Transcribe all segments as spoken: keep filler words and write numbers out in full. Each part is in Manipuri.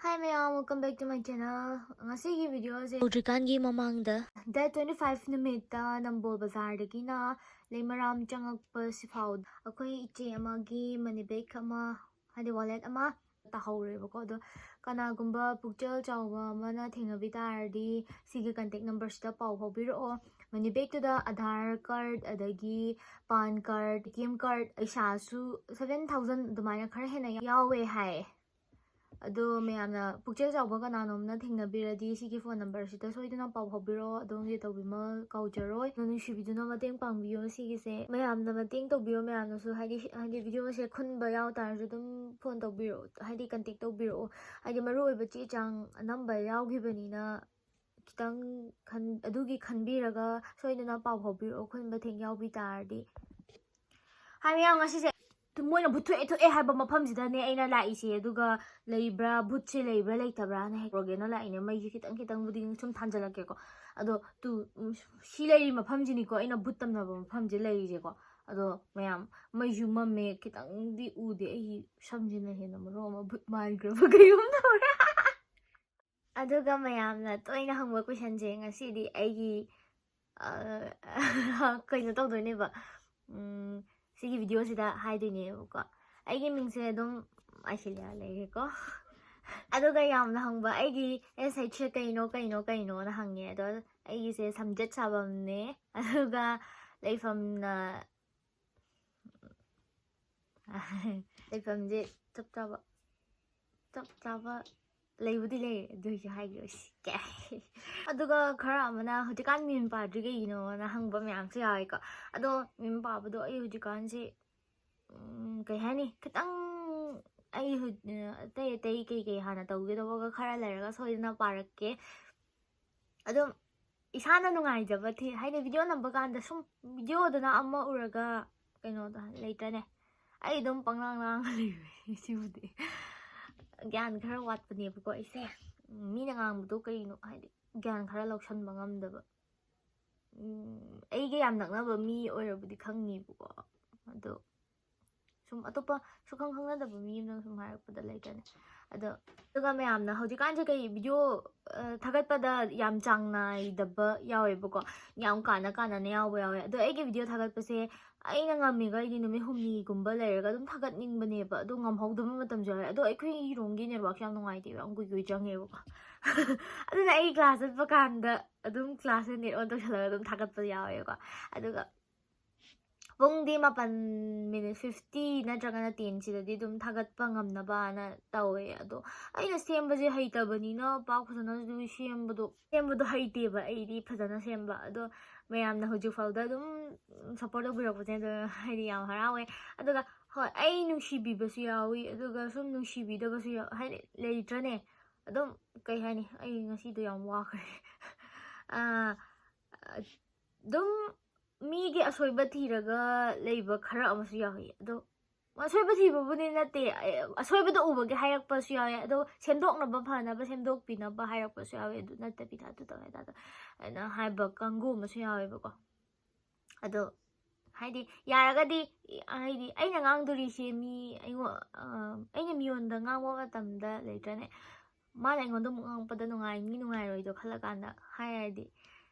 Hi ꯃꯌꯥꯝ, welcome back to my channel. ꯉꯁꯤꯒꯤ video ꯁꯦ ꯍꯧꯗ꯭ꯔꯤꯀꯥꯟꯒꯤ ꯃꯃꯥꯡꯗ date twenty five ꯅꯨꯃꯤꯠꯇ ꯅꯝꯕꯣꯜ ꯕꯖꯥꯔꯗꯒꯤꯅ ꯂꯩꯃꯔꯥꯝ ꯆꯪꯉꯛꯄ ꯁꯤꯐꯥꯎ ꯑꯩꯈꯣꯏ ꯏꯆꯦ ꯑꯃꯒꯤ money bag ꯑꯃ, ꯍꯥꯏꯗꯤ wallet ꯑꯃ ꯇꯥꯍꯧꯔꯦꯕꯀꯣ꯫ ꯑꯗꯣ ꯀꯅꯥꯒꯨꯝꯕ ꯄꯨꯛꯆꯦꯜ ꯆꯥꯎꯕ ꯑꯃꯅ ꯊꯦꯡꯅꯕꯤ ꯇꯥꯔꯗꯤ ꯁꯤꯒꯤ contact number ꯁꯤꯗ ꯄꯥꯎ ꯐꯥꯎꯕꯤꯔꯛꯑꯣ꯫ Money bag ꯇꯨꯗ Aadhaar card, ꯑꯗꯒꯤ PAN card, ATM card, ꯄꯩꯁꯥꯁꯨ seven thousand ꯑꯗꯨꯃꯥꯏꯅ ꯈꯔ ꯍꯦꯟꯅ ꯌꯥꯎꯋꯦ ꯍꯥꯏ꯫ ꯑꯗꯣ ꯃꯌꯥꯝꯅ ꯄꯨꯛꯆꯦꯜ ꯆꯥꯎꯕ ꯀꯅꯥꯅꯣꯝꯅ ꯊꯦꯡꯅꯕꯤꯔꯗꯤ ꯁꯤꯒꯤ phone number ꯁꯤꯗ ꯁꯣꯏꯗꯅ ꯄꯥꯎ ꯐꯥꯎꯕꯤꯔꯛꯑꯣ꯫ ꯑꯗꯣꯝꯒꯤ ꯇꯧꯕꯤꯃꯜ ꯀꯥꯎꯖꯔꯣꯏ꯫ ꯑꯗꯣ ꯅꯨꯡꯁꯤꯕꯤꯗꯨꯅ ꯃꯇꯦꯡ ꯄꯥꯡꯕꯤꯌꯣ ꯁꯤꯒꯤꯁꯦ꯫ ꯃꯌꯥꯝꯅ ꯃꯇꯦꯡ ꯇꯧꯕꯤꯌꯣ ꯃꯌꯥꯝꯅꯁꯨ, ꯍꯥꯏꯗꯤ, ꯍꯥꯏꯗꯤ video ꯁꯦ ꯈꯨꯟꯕ ꯌꯥꯎ ꯇꯥꯔꯁꯨ ꯑꯗꯨꯝ phone ꯇꯧꯕꯤꯔꯛꯑꯣ, ꯍꯥꯏꯗꯤ contact ꯇꯧꯕꯤꯔꯛꯑꯣ꯫ ꯍꯥꯏꯗꯤ ꯃꯔꯨꯑꯣꯏꯕ ꯆꯦ ꯆꯥꯡ ꯑꯅꯝꯕ ꯌꯥꯎꯈꯤꯕꯅꯤꯅ ꯈꯤꯇꯪ ꯈꯟ-, ꯑꯗꯨꯒꯤ ꯈꯟꯕꯤꯔꯒ ꯁꯣꯏꯗꯅ ꯄꯥꯎ ꯐꯥꯎꯕꯤꯔꯛꯑꯣ, ꯈꯨꯟꯕ ꯊꯦꯡ ꯌꯥꯎꯕꯤ ꯇꯥꯔꯗꯤ꯫ ꯍꯥꯏ ꯃꯌꯥꯝ, ꯉꯁꯤꯁꯦ ꯃꯣꯏꯅ ꯚꯨꯠ ꯊꯣꯛꯑꯦ ꯊꯣꯛꯑꯦ ꯍꯥꯏꯕ ꯃꯐꯝꯁꯤꯗꯅꯦ ꯑꯩꯅ ꯂꯥꯛꯏꯁꯦ꯫ ꯑꯗꯨꯒ ꯂꯩꯕ꯭ꯔꯥ, ꯚꯨꯠꯁꯦ ꯂꯩꯕ꯭ꯔꯥ ꯂꯩꯇꯕ꯭ꯔꯥꯅ ꯍꯦꯛ ꯎꯔꯒꯦꯅ ꯂꯥꯛꯏꯅꯦ꯫ ꯃꯩꯁꯦ ꯈꯤꯇꯪ ꯈꯤꯇꯪꯕꯨꯗꯤ ꯁꯨꯝ ꯊꯥꯟꯖꯜꯂꯛꯀꯦꯀꯣ꯫ ꯑꯗꯣ ꯇꯨ, ꯎꯝ, ꯁꯤ ꯂꯩꯔꯤ ꯃꯐꯝꯁꯤꯅꯤꯀꯣ ꯑꯩꯅ ꯚꯨꯠ ꯇꯝꯅꯕ ꯃꯐꯝꯁꯦ ꯂꯩꯔꯤꯁꯦꯀꯣ꯫ ꯑꯗꯣ ꯃꯌꯥꯝ, ꯃꯩꯁꯨ ꯃꯝꯃꯦ, ꯈꯤꯇꯪꯗꯤ ꯎꯗꯦ꯫ ꯑꯩꯒꯤ ꯁꯝꯁꯤꯅ ꯍꯦꯟꯅ ꯃꯔꯣꯟ ꯑꯃ ꯚꯨꯠ ꯃꯥꯟꯈ꯭ꯔꯕ ꯀꯩꯒꯨꯝ ꯇꯧꯔꯦ꯫ ꯑꯗꯨꯒ ꯃꯌꯥꯝꯅ ꯇꯣꯏꯅ ꯍꯪꯕ question ꯁꯦ ꯉꯁꯤꯗꯤ ꯑꯩꯒꯤ, ꯑ, ꯀꯩꯅꯣ ꯇꯧꯗꯣꯏꯅꯦꯕ, ꯎꯝ, ꯁꯤꯒꯤ video ꯁꯤꯗ ꯍꯥꯏꯗꯣꯏꯅꯦꯕꯀꯣ꯫ ꯑꯩꯒꯤ ꯃꯤꯡꯁꯦ ꯑꯗꯨꯝ ꯑꯥꯏꯁꯤꯂꯤꯌꯥ ꯂꯩꯔꯦꯀꯣ꯫ ꯑꯗꯨꯒ ꯌꯥꯝꯅ ꯍꯪꯕ, ꯑꯩꯒꯤ S H ꯁꯦ ꯀꯩꯅꯣ, ꯀꯩꯅꯣ, ꯀꯩꯅꯣꯅ ꯍꯪꯉꯦ꯫ ꯑꯗꯣ ꯑꯩꯒꯤꯁꯦ ꯁꯝꯖꯦꯠ ꯁꯥꯐꯝꯅꯦ꯫ ꯑꯗꯨꯒ ꯂꯩꯐꯝꯅ ꯂꯩꯐꯝꯁꯦ ꯆꯞ ꯆꯥꯕ, ꯆꯞ ꯆꯥꯕ ꯂꯩꯕꯨꯗꯤ ꯂꯩꯔꯦ, ꯑꯗꯨ ꯑꯣꯏꯁꯨ ꯍꯥꯏꯈꯤꯔꯣꯏꯁꯤ꯫ ꯀꯦ꯫ ꯑꯗꯨꯒ ꯈꯔ ꯑꯃꯅ ꯍꯧꯖꯤꯛꯀꯥꯟ meme ꯄꯥꯗ꯭ꯔꯤ ꯀꯩꯒꯤꯅꯣꯅ ꯍꯪꯕ ꯃꯌꯥꯝꯁꯨ ꯌꯥꯎꯋꯦꯀꯣ꯫ ꯑꯗꯣ meme ꯄꯥꯕꯗꯣ ꯑꯩ ꯍꯧꯖꯤꯛꯀꯥꯟꯁꯦ, ꯎꯝ, ꯀꯩ ꯍꯥꯏꯅꯤ, ꯈꯤꯇꯪ ꯑꯩ ꯍꯧ-, ꯑꯇꯩ ꯑꯇꯩ ꯀꯩꯀꯩ ꯍꯥꯟꯅ ꯇꯧꯒꯦ ꯇꯧꯕꯒ ꯈꯔ ꯂꯩꯔꯒ ꯁꯣꯏꯗꯅ ꯄꯥꯔꯛꯀꯦ꯫ ꯑꯗꯨꯝ ꯏꯁꯥꯅ ꯅꯨꯡꯉꯥꯏꯖꯕ ꯊꯤ-, ꯍꯥꯏꯗꯤ video ꯅꯝꯕ ꯀꯥꯟꯗ ꯁꯨꯝ video ꯗꯅ ꯑꯃ ꯎꯔꯒ ꯀꯩꯅꯣꯗ ꯂꯩꯇ꯭ꯔꯅꯦ, ꯑꯩ ꯑꯗꯨꯝ ꯄꯪꯂꯥꯡ ꯂꯥꯡꯉ ꯂꯩꯕꯅꯦ꯫ ꯁꯤꯕꯨꯗꯤ ꯒ꯭ꯌꯥꯟ ꯈꯔ ꯋꯥꯠꯄꯅꯦꯕꯀꯣ ꯑꯩꯁꯦ꯫ ꯎꯝ, ꯃꯤꯅ ꯉꯥꯡꯕꯗꯣ ꯀꯩꯅꯣ, ꯍꯥꯏꯗꯤ ꯒ꯭ꯌꯥꯟ ꯈꯔ ꯂꯧꯁꯟꯕ ꯉꯝꯗꯕ꯫ ꯎꯝ, ꯑꯩꯒ ꯌꯥꯝ ꯅꯛꯅꯕ ꯃꯤ ꯑꯣꯏꯔꯕꯨꯗꯤ ꯈꯪꯅꯤꯕꯀꯣ, ꯑꯗꯣ ꯁꯨꯝ ꯑꯇꯣꯞꯄ ꯁꯨꯈꯪ ꯈꯪꯅꯗꯕ ꯃꯤ ꯑꯃꯅ ꯁꯨꯝ ꯍꯥꯏꯔꯛꯄꯗ ꯂꯩꯇ꯭ꯔꯅꯦ꯫ ꯑꯗꯣ ꯑꯗꯨꯒ ꯃꯌꯥꯝꯅ ꯍꯧꯖꯤꯛꯀꯥꯟꯁꯦ ꯀꯩ ꯚꯤꯗꯤꯑꯣ ꯊꯥꯒꯠꯄꯗ ꯌꯥꯝ ꯆꯥꯡ ꯅꯥꯏꯗꯕ ꯌꯥꯎꯋꯦꯕꯀꯣ, ꯌꯥꯝ ꯀꯥꯟꯅ ꯀꯥꯟꯅꯅ ꯌꯥꯎꯕ ꯌꯥꯎꯋꯦ꯫ ꯑꯗꯣ ꯑꯩꯒꯤ ꯚꯤꯗꯤꯑꯣ ꯊꯥꯒꯠꯄꯁꯦ ꯑꯩꯅ ꯉꯝꯃꯤꯒ ꯑꯩꯗꯤ ꯅꯨꯃꯤꯠ ꯍꯨꯝꯅꯤꯒꯨꯝꯕ ꯂꯩꯔꯒ ꯑꯗꯨꯝ ꯊꯥꯒꯠꯅꯤꯡꯕꯅꯦꯕ, ꯑꯗꯣ ꯉꯝꯍꯧꯗꯕ ꯃꯇꯝꯁꯨ ꯌꯥꯎꯋꯦ꯫ ꯑꯗꯣ ꯑꯩꯈꯣꯏꯒꯤꯔꯣꯝꯒꯤ ꯅꯦꯠꯋꯥꯛꯁꯦ ꯌꯥꯝ ꯅꯨꯡꯉꯥꯏꯇꯦꯕ, ꯌꯥꯝ ꯀꯨꯏ ꯀꯨꯏ ꯆꯪꯉꯦꯕꯀꯣ꯫ ꯑꯗꯨꯅ ꯑꯩ ꯀ꯭ꯂꯥꯁ ꯆꯠꯄ ꯀꯥꯟꯗ ꯑꯗꯨꯝ ꯀ꯭ꯂꯥꯁꯁꯦ ꯅꯦꯠ ꯑꯣꯟ ꯇꯧꯁꯜꯂꯒ ꯑꯗꯨꯝ ꯊꯥꯒꯠꯄ ꯌꯥꯎꯋꯦꯕꯀꯣ꯫ ꯑꯗꯨꯒ ꯄꯨꯡꯗꯤ ꯃꯥꯄꯟ ꯃꯤꯅꯤꯠ ꯐꯤꯐꯇꯤ ꯅꯠꯇ꯭ꯔꯒꯅ ꯇꯦꯟꯁꯤꯗꯗꯤ ꯑꯗꯨꯝ ꯊꯥꯒꯠꯄ ꯉꯝꯅꯕꯅ ꯇꯧꯋꯦ꯫ ꯑꯗꯣ ꯑꯩꯅ ꯁꯦꯝꯕꯁꯦ ꯍꯩꯇꯕꯅꯤꯅ ꯄꯥꯛ ꯐꯖꯅꯁꯨ ꯁꯦꯝꯕꯗꯣ ꯁꯦꯝꯕꯗꯣ ꯍꯩꯇꯦꯕ ꯑꯩꯗꯤ ꯐꯖꯅ ꯁꯦꯝꯕ꯫ ꯑꯗꯣ ꯃꯌꯥꯝꯅ ꯍꯧꯖꯤꯛ ꯐꯥꯎꯗ ꯑꯗꯨꯝ ꯁꯞꯄꯣꯔꯠ ꯇꯧꯕꯤꯔꯛꯄꯁꯦ ꯑꯗꯣ ꯍꯥꯏꯗꯤ ꯌꯥꯝ ꯍꯔꯥꯎꯋꯦ꯫ ꯑꯗꯨꯒ ꯍꯣꯏ, ꯑꯩ ꯅꯨꯡꯁꯤꯕꯤꯕꯁꯨ ꯌꯥꯎꯏ, ꯑꯗꯨꯒ ꯁꯨꯝ ꯅꯨꯡꯁꯤꯕꯤꯗꯕꯁꯨ ꯌꯥꯎ ꯍꯥꯏꯗꯤ ꯂꯩꯇ꯭ꯔꯅꯦ꯫ ꯑꯗꯨꯝ ꯀꯩ ꯍꯥꯏꯅꯤ, ꯑꯩ ꯉꯁꯤꯗꯣ ꯌꯥꯝ ꯋꯥꯈ꯭ꯔꯦ꯫ ꯑꯥ, ꯑꯗꯨꯝ ꯃꯤꯒꯤ ꯑꯁꯣꯏꯕ ꯊꯤꯔꯒ ꯂꯩꯕ ꯈꯔ ꯑꯃꯁꯨ ꯌꯥꯎꯏ꯫ ꯑꯗꯣ ꯑꯁꯣꯏꯕ ꯊꯤꯕꯕꯨꯗꯤ ꯅꯠꯇꯦ, ꯑꯦ, ꯑꯁꯣꯏꯕꯗꯣ ꯎꯕꯒꯤ ꯍꯥꯏꯔꯛꯄꯁꯨ ꯌꯥꯎꯋꯦ꯫ ꯑꯗꯣ ꯁꯦꯝꯗꯣꯛꯅꯕ, ꯐꯅꯕ ꯁꯦꯝꯗꯣꯛꯄꯤꯅꯕ ꯍꯥꯏꯔꯛꯄꯁꯨ ꯌꯥꯎꯋꯦ꯫ "ꯑꯗꯨ ꯅꯠꯇꯕꯤꯗ ꯑꯗꯨ ꯇꯧꯋꯦ, ꯑꯗꯥ ꯇꯧꯋꯦ" ꯍꯥꯏꯅ ꯍꯥꯏꯕ ꯀꯥꯡꯕꯨ ꯑꯃꯁꯨ ꯌꯥꯎꯋꯦꯕꯀꯣ꯫ ꯑꯗꯣ ꯍꯥꯏꯗꯤ ꯌꯥꯔꯒꯗꯤ, ꯍꯥꯏꯗꯤ ꯑꯩꯅ ꯉꯥꯡꯗꯣꯔꯤꯁꯦ ꯃꯤ ꯑꯩꯉꯣꯟ-, ꯑ, ꯑꯩꯅ ꯃꯤꯉꯣꯟꯗ ꯉꯥꯡꯕ ꯃꯇꯝꯗ ꯂꯩꯇ꯭ꯔꯅꯦ, ꯃꯥꯅ ꯑꯩꯉꯣꯟꯗ ꯑꯃꯨꯛ ꯉꯥꯡꯉꯛꯄꯗ ꯅꯨꯡꯉꯥꯏꯅꯤ ꯅꯨꯡꯉꯥꯏꯔꯣꯏꯗꯣ ꯈꯜꯂꯀꯥꯟꯗ ꯍꯥꯏꯔꯗꯤ,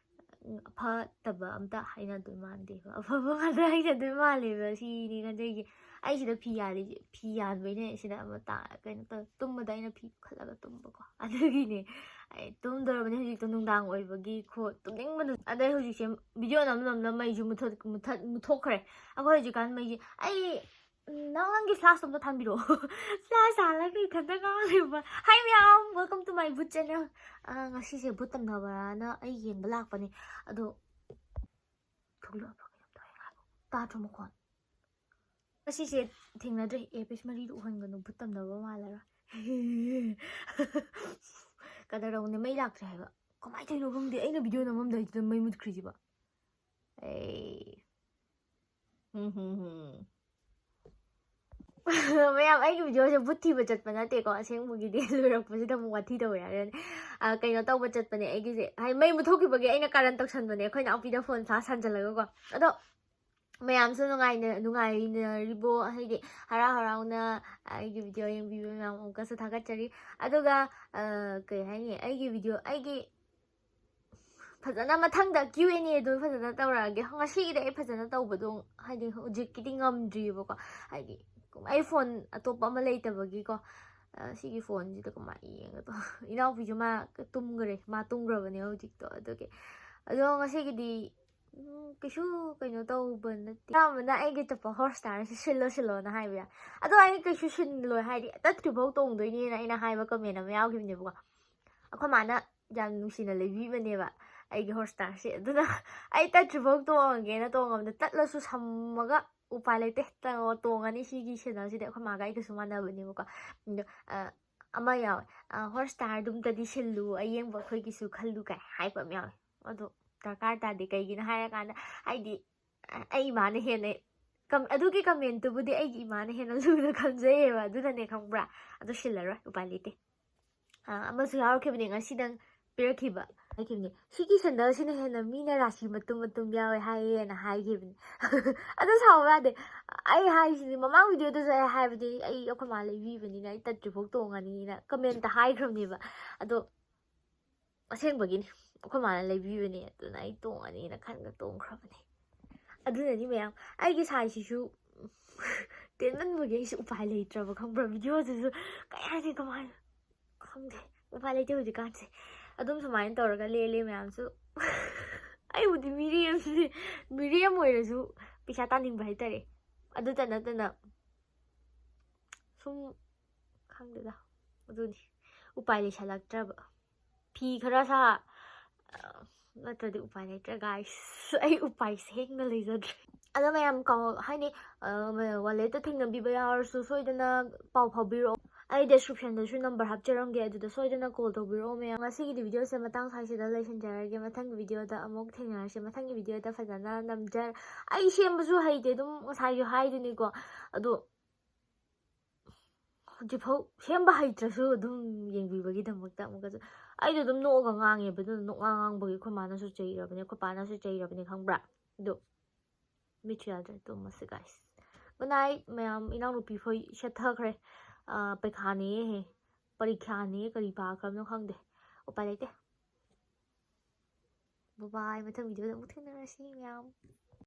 ꯎꯝ, ꯐꯠꯇꯕ ꯑꯝꯇ ꯍꯥꯏꯅꯗꯣꯏ ꯃꯥꯟꯗꯦꯕ, ꯑꯐꯕ ꯉꯥꯛꯇ ꯍꯥꯏꯅꯗꯣꯏ ꯃꯥꯜꯂꯦꯕ꯫ ꯁꯤꯅꯤ ꯈꯟꯖꯩꯁꯦ꯫ ꯑꯩ ꯁꯤꯗ ꯐꯤ ꯌꯥꯜꯂꯤꯁꯦ, ꯐꯤ ꯌꯥꯟꯕꯩꯅꯦ ꯁꯤꯗ ꯑꯃ ꯇꯥ-, ꯀꯩꯅꯣ ꯇꯧ-, ꯇꯨꯝꯕꯗ ꯑꯩꯅ ꯐꯤ ꯄꯨꯈꯠꯂꯒ ꯇꯨꯝꯕꯀꯣ꯫ ꯑꯗꯨꯒꯤꯅꯦ꯫ ꯑꯩ ꯇꯨꯝꯗꯣꯔꯕꯅꯦ ꯍꯧꯖꯤꯛꯇꯣ, ꯅꯨꯡꯗꯥꯡ ꯑꯣꯏꯕꯒꯤ ꯈꯣ-, ꯇꯨꯝꯅꯤꯡꯕꯅ꯫ ꯑꯗꯩ ꯍꯧꯖꯤꯛꯁꯦ ꯚꯤꯗꯤꯑꯣ ꯅꯝ ꯅꯝꯅ ꯃꯩꯁꯨ ꯃꯨꯊꯠ-, ꯃꯨꯊꯠ-, ꯃꯨꯊꯣꯛꯈ꯭ꯔꯦ꯫ ꯑꯩꯈꯣꯏ ꯍꯧꯖꯤꯛꯀꯥꯟ ꯃꯩꯁꯦ, ꯑꯩ, ꯎꯝ, ꯅꯪ ꯅꯪꯒꯤ ꯐ꯭ꯂꯥꯁ ꯑꯝꯇ ꯊꯥꯟꯕꯤꯔꯛꯑꯣ꯫ ꯐ꯭ꯂꯥꯁ ꯊꯥꯜꯂꯒ ꯏꯊꯟꯇ ꯉꯥꯡꯂꯤꯕ꯫ Hi ꯃꯌꯥꯝ, welcome to my ꯚꯨꯠ channel꯫ ꯑ, ꯉꯁꯤꯁꯦ ꯚꯨꯠ ꯇꯝꯅꯕꯅ ꯑꯩ ꯌꯦꯡꯕ ꯂꯥꯛꯄꯅꯦ꯫ ꯑꯗꯣ ꯊꯣꯛꯂꯛꯑꯕ꯭ꯔꯥ ꯀꯩꯅꯣꯝ ꯇꯧꯔꯦ꯫ ꯉꯥꯏꯈꯣ꯫ ꯇꯥꯗ꯭ꯔꯣ ꯃꯈꯣꯟ? ꯉꯁꯤꯁꯦ ꯊꯦꯡꯅꯗ꯭ꯔꯦ꯫ Earpiece ꯃꯔꯤꯗꯨ ꯎꯍꯟꯒꯅꯨ, ꯚꯨꯠ ꯇꯝꯅꯕ ꯃꯥꯜꯂꯔꯣꯏ꯫ ꯀꯗꯔ ꯇꯧꯕꯅꯦ, ꯃꯩ ꯂꯥꯛꯇ꯭ꯔꯦ ꯍꯥꯏꯕ꯫ ꯀꯃꯥꯏꯅ ꯇꯧꯔꯤꯅꯣ ꯈꯪꯗꯦ, ꯑꯩꯅ ꯚꯤꯗꯤꯑꯣ ꯅꯝꯃꯝꯗꯥꯏꯗꯨꯗ ꯃꯩ ꯃꯨꯠꯈ꯭ꯔꯤꯁꯤꯕ꯫ ꯑꯩ꯫ ꯍꯨꯝ, ꯍꯨꯝ, ꯍꯨꯝ꯫ ꯃꯌꯥꯝ, ꯑꯩꯒꯤ ꯚꯤꯗꯤꯑꯣꯁꯦ ꯚꯨꯠ ꯊꯤꯕ ꯆꯠꯄ ꯅꯠꯇꯦꯀꯣ, ꯑꯁꯦꯡꯕꯒꯤꯗꯤ꯫ ꯂꯣꯏꯔꯛꯄꯁꯤꯗ ꯑꯃꯨꯛ ꯋꯥꯊꯤ ꯇꯧꯕ ꯌꯥꯔꯅꯤ꯫ ꯑ, ꯀꯩꯅꯣ ꯇꯧꯕ ꯆꯠꯄꯅꯦ ꯑꯩꯒꯤꯁꯦ, ꯍꯥꯏ, ꯃꯩ ꯃꯨꯠꯊꯣꯛꯈꯤꯕꯒꯤ ꯑꯩꯅ ꯀꯥꯔꯟ ꯇꯧꯁꯟꯕꯅꯦ ꯑꯩꯈꯣꯏ ꯏꯅꯥꯎꯄꯤꯗ ꯐꯣꯟ ꯐ꯭ꯂꯥꯁ ꯍꯥꯟꯖꯜꯂꯒꯀꯣ꯫ ꯑꯗꯣ ꯃꯌꯥꯝꯁꯨ ꯅꯨꯡꯉꯥꯏꯅ ꯅꯨꯡꯉꯥꯏꯅꯔꯤꯕꯣ? ꯍꯥꯏꯗꯤ ꯍꯔꯥꯎ ꯍꯔꯥꯎꯅ ꯑꯩꯒꯤ ꯚꯤꯗꯤꯑꯣ ꯌꯦꯡꯕꯤꯕ ꯃꯌꯥꯝ ꯑꯃꯨꯛꯀꯁꯨ ꯊꯥꯒꯠꯆꯔꯤ꯫ ꯑꯗꯨꯒ ꯀꯩ ꯍꯥꯏꯅꯤ, ꯑꯩꯒꯤ ꯚꯤꯗꯤꯑꯣ ꯑꯩꯒꯤ ꯐꯖꯅ ꯃꯊꯪꯗ Q and Aꯗꯣ ꯐꯖꯅ ꯇꯧꯔꯛꯑꯒꯦ꯫ ꯉꯁꯤꯒꯤꯗꯤ ꯑꯩ ꯐꯖꯅ ꯇꯧꯕꯗꯣ ꯍꯥꯏꯗꯤ ꯍꯧꯖꯤꯛꯀꯤꯗꯤ ꯉꯝꯗ꯭ꯔꯤꯕꯀꯣ, ꯍꯥꯏꯗꯤ ꯑꯩ ꯐꯣꯟ ꯑꯇꯣꯞꯄ ꯑꯃ ꯂꯩꯇꯕꯒꯤꯀꯣ꯫ ꯁꯤꯒꯤ ꯐꯣꯟꯁꯤꯗ ꯀꯃꯥꯏꯅ ꯌꯦꯡꯒꯗꯣ? ꯏꯅꯥꯎꯄꯤꯁꯨ ꯃꯥ ꯇꯨꯝꯈ꯭ꯔꯦ, ꯃꯥ ꯇꯨꯝꯈ꯭ꯔꯕꯅꯦ ꯍꯧꯖꯤꯛꯇꯣ꯫ ꯑꯗꯨꯒꯤ ꯑꯗꯣ ꯉꯁꯤꯒꯤꯗꯤ ꯎꯝ, ꯀꯩꯁꯨ ꯀꯩꯅꯣ ꯇꯧꯕ ꯅꯠꯇꯦ꯫ ꯑꯌꯥꯝꯕꯅ ꯑꯩꯒꯤ ꯆꯠꯄ Hotstarꯁꯦ ꯁꯤꯜꯂꯣ ꯁꯤꯜꯂꯣꯅ ꯍꯥꯏꯕ ꯌꯥꯏ꯫ ꯑꯗꯣ ꯑꯩ ꯀꯩꯁꯨ ꯁꯤꯜꯂꯣꯏ, ꯍꯥꯏꯗꯤ ꯇꯠꯇ꯭ꯔꯤꯐꯥꯎ ꯇꯣꯡꯗꯣꯏꯅꯦꯅ ꯑꯩꯅ ꯍꯥꯏꯕ comment ꯑꯃ ꯌꯥꯎꯈꯤꯕꯅꯦꯕꯀꯣ꯫ ꯑꯩꯈꯣꯏ ꯃꯥꯅ ꯌꯥꯝ ꯅꯨꯡꯁꯤꯅ ꯂꯩꯕꯤꯕꯅꯦꯕ ꯑꯩꯒꯤ Hotstarꯁꯦ꯫ ꯑꯗꯨꯅ ꯑꯩ ꯇꯠꯇ꯭ꯔꯤꯐꯥꯎ ꯇꯣꯡꯉꯒꯦꯅ ꯇꯣꯡꯉꯕꯅꯦ꯫ ꯇꯠꯂꯁꯨ ꯁꯝꯃꯒ ꯎꯄꯥꯏ ꯂꯩꯇꯦ, ꯇꯣꯡꯉꯅꯤ꯫ ꯁꯤꯒꯤ channelꯁꯤꯗꯤ ꯑꯩꯈꯣꯏ ꯃꯥꯒ ꯑꯩꯒꯁꯨ ꯃꯥꯟꯅꯕꯅꯦꯕꯀꯣ꯫ ꯑꯗꯣ ꯑꯃ ꯌꯥꯎꯋꯦ, "Hotstar ꯑꯗꯨꯝꯇꯗꯤ ꯁꯤꯜꯂꯨ, ꯑꯌꯦꯡꯕ ꯑꯩꯈꯣꯏꯒꯤꯁꯨ ꯈꯜꯂꯨ" ꯀꯥꯏ ꯍꯥꯏꯕ ꯑꯃ ꯌꯥꯎꯋꯦ꯫ ꯑꯗꯣ ꯗꯔꯀꯥꯔ ꯇꯥꯗꯦ꯫ ꯀꯩꯒꯤꯅꯣ ꯍꯥꯏꯔꯀꯥꯟꯗ, ꯍꯥꯏꯗꯤ ꯑꯩ ꯏꯃꯥꯅ ꯍꯦꯟꯅ ꯑꯗꯨꯒꯤ commentꯇꯨꯕꯨꯗꯤ ꯑꯩꯒꯤ ꯏꯃꯥꯅ ꯍꯦꯟꯅ ꯂꯨꯅ ꯈꯟꯖꯩꯌꯦꯕ꯫ ꯑꯗꯨꯅꯅꯦ, ꯈꯪꯕ꯭ꯔꯥ? ꯑꯗꯣ ꯁꯤꯜꯂꯔꯣꯏ, ꯎꯄꯥꯏ ꯂꯩꯇꯦ꯫ ꯑꯃꯁꯨ ꯌꯥꯎꯔꯛꯈꯤꯕꯅꯦ ꯉꯁꯤꯗꯪ ꯄꯤꯔꯛꯈꯤꯕ꯫ ꯍꯥꯏꯈꯤꯕꯅꯦ, "ꯁꯤꯒꯤ sandalꯁꯤꯅ ꯍꯦꯟꯅ ꯃꯤꯅ ꯔꯥꯁꯤ ꯃꯇꯨꯝ ꯃꯇꯨꯝ ꯌꯥꯎꯋꯦ ꯍꯥꯏꯌꯦꯅ" ꯍꯥꯏꯈꯤꯕꯅꯦ꯫ ꯑꯗꯨ ꯁꯥꯎꯕ ꯌꯥꯗꯦ꯫ ꯑꯩ ꯍꯥꯏꯁꯤꯗꯤ, ꯃꯃꯥꯡ videoꯗꯁꯨ ꯑꯩ ꯍꯥꯏꯕꯗꯤ, ꯑꯩ ꯑꯩꯈꯣꯏ ꯃꯥ ꯂꯩꯕꯤꯕꯅꯤꯅ ꯑꯩ ꯇꯠꯇ꯭ꯔꯤꯐꯥꯎ ꯇꯣꯡꯉꯅꯤꯅ commentꯇ ꯍꯥꯏꯈ꯭ꯔꯕꯅꯦꯕ꯫ ꯑꯗꯣ ꯑꯁꯦꯡꯕꯒꯤꯅꯤ, ꯑꯩꯈꯣꯏ ꯃꯥꯅ ꯂꯩꯕꯤꯕꯅꯦ, ꯑꯗꯨꯅ ꯑꯩ ꯇꯣꯡꯉꯅꯤꯅ ꯈꯟꯒ ꯇꯣꯡꯈ꯭ꯔꯕꯅꯦ꯫ ꯑꯗꯨꯅꯅꯤ ꯃꯌꯥꯝ, ꯑꯩꯒꯤ sizeꯁꯤꯁꯨ ꯇꯦꯟꯃꯟꯕꯒꯤ ꯑꯩꯁꯨ ꯎꯄꯥꯏ ꯂꯩꯇ꯭ꯔꯕ, ꯈꯪꯕ꯭ꯔꯥ? Videoꯁꯤꯁꯨ ꯀꯩ ꯍꯥꯏꯅꯤ, ꯀꯃꯥꯏꯅ, ꯈꯪꯗꯦ, ꯎꯄꯥꯏ ꯂꯩꯇꯦ ꯍꯧꯖꯤꯛꯀꯥꯟꯁꯦ꯫ ꯑꯗꯨꯝ ꯁꯨꯃꯥꯏꯅ ꯇꯧꯔꯒ ꯂꯦꯜꯂꯦ ꯃꯌꯥꯝꯁꯨ꯫ ꯑꯩꯕꯨꯗꯤ ꯃꯤꯔꯦꯝꯅꯤ, ꯃꯤꯔꯦꯝ ꯑꯣꯏꯔꯁꯨ ꯄꯩꯁꯥ ꯇꯥꯅꯤꯡꯕ ꯍꯥꯏꯇꯥꯔꯦ꯫ ꯑꯗꯨꯇ ꯅꯠꯇꯅ ꯁꯨꯝ, ꯈꯪꯗꯦꯗ, ꯑꯗꯨꯅꯤ, ꯎꯄꯥꯏ ꯂꯩꯁꯜꯂꯛꯇ꯭ꯔꯕ꯫ ꯐꯤ ꯈꯔ ꯁꯥ, ꯑ, ꯅꯠꯇ꯭ꯔꯗꯤ ꯎꯄꯥꯏ ꯂꯩꯇ꯭ꯔꯦ guys꯫ ꯑꯩ ꯎꯄꯥꯏ ꯁꯦꯡꯅ ꯂꯩꯖꯗ꯭ꯔꯦ꯫ ꯑꯗꯣ ꯃꯌꯥꯝ ꯀꯥꯎ-, ꯍꯥꯏꯗꯤ, ꯑ, walletꯇ ꯊꯦꯡꯅꯕꯤꯕ ꯌꯥꯎꯔꯁꯨ ꯁꯣꯏꯗꯅ ꯄꯥꯎ ꯐꯥꯎꯕꯤꯔꯛꯑꯣ꯫ ꯑꯩ descriptionꯗꯁꯨ number ꯍꯥꯞꯆꯔꯝꯒꯦ, ꯑꯗꯨꯗ ꯁꯣꯏꯗꯅ call ꯇꯧꯕꯤꯔꯛꯑꯣ ꯃꯌꯥꯝ꯫ ꯉꯁꯤꯒꯤꯗꯤ videoꯁꯦ ꯃꯇꯥꯡ ꯁ꯭ꯋꯥꯏꯁꯤꯗ ꯂꯣꯏꯁꯤꯟꯖꯔꯒꯦ꯫ ꯃꯊꯪꯒꯤ videoꯗ ꯑꯃꯨꯛ ꯊꯦꯡꯅꯔꯁꯦ꯫ ꯃꯊꯪꯒꯤ videoꯗ ꯐꯖꯅ ꯅꯝꯖꯔ-, ꯑꯩ ꯁꯦꯝꯕꯁꯨ ꯍꯩꯇꯦ, ꯑꯗꯨꯝ ꯉꯁꯥꯏꯁꯨ ꯍꯥꯏꯗꯨꯅꯤꯀꯣ꯫ ꯑꯗꯣ ꯍꯧꯖꯤꯛꯐꯥꯎ ꯁꯦꯝꯕ ꯍꯩꯇ꯭ꯔꯁꯨ ꯑꯗꯨꯝ ꯌꯦꯡꯕꯤꯕꯒꯤꯗꯃꯛꯇ ꯑꯃꯨꯛꯀꯁꯨ ꯑꯩꯗꯣ ꯑꯗꯨꯝ ꯅꯣꯛꯑꯒ ꯉꯥꯡꯉꯦꯕ꯫ ꯑꯗꯨꯅ ꯅꯣꯛꯉꯥꯡ ꯉꯥꯡꯕꯒꯤ ꯑꯩꯈꯣꯏ ꯃꯥꯅꯁꯨ ꯆꯩꯔꯕꯅꯦ, ꯑꯩꯈꯣꯏ ꯄꯥꯅꯁꯨ ꯆꯩꯔꯕꯅꯦ, ꯈꯪꯕ꯭ꯔꯥ? ꯑꯗꯣ ꯃꯤꯠꯁꯨ ꯌꯥꯗ꯭ꯔꯦ, ꯇꯨꯝꯃꯁꯤ guys꯫ Good night ꯃꯌꯥꯝ꯫ ꯏꯅꯥꯎꯅꯨꯄꯤ ꯍꯣꯏ ꯁꯦꯠꯊꯈ꯭ꯔꯦ꯫ ꯑꯥ, ꯄꯩꯈꯥꯅꯦ ꯍꯦ, ꯄꯔꯤꯈ꯭ꯌꯥꯅꯦ, ꯀꯔꯤ ꯄꯥꯈ꯭ꯔꯕꯅꯣ ꯈꯪꯗꯦ꯫ ꯎꯄꯥꯏ ꯂꯩꯇꯦ꯫ Bye bye, ꯃꯊꯪ videoꯗ ꯑꯃꯨꯛ ꯊꯦꯡꯅꯔꯁꯤ ꯃꯌꯥꯝ꯫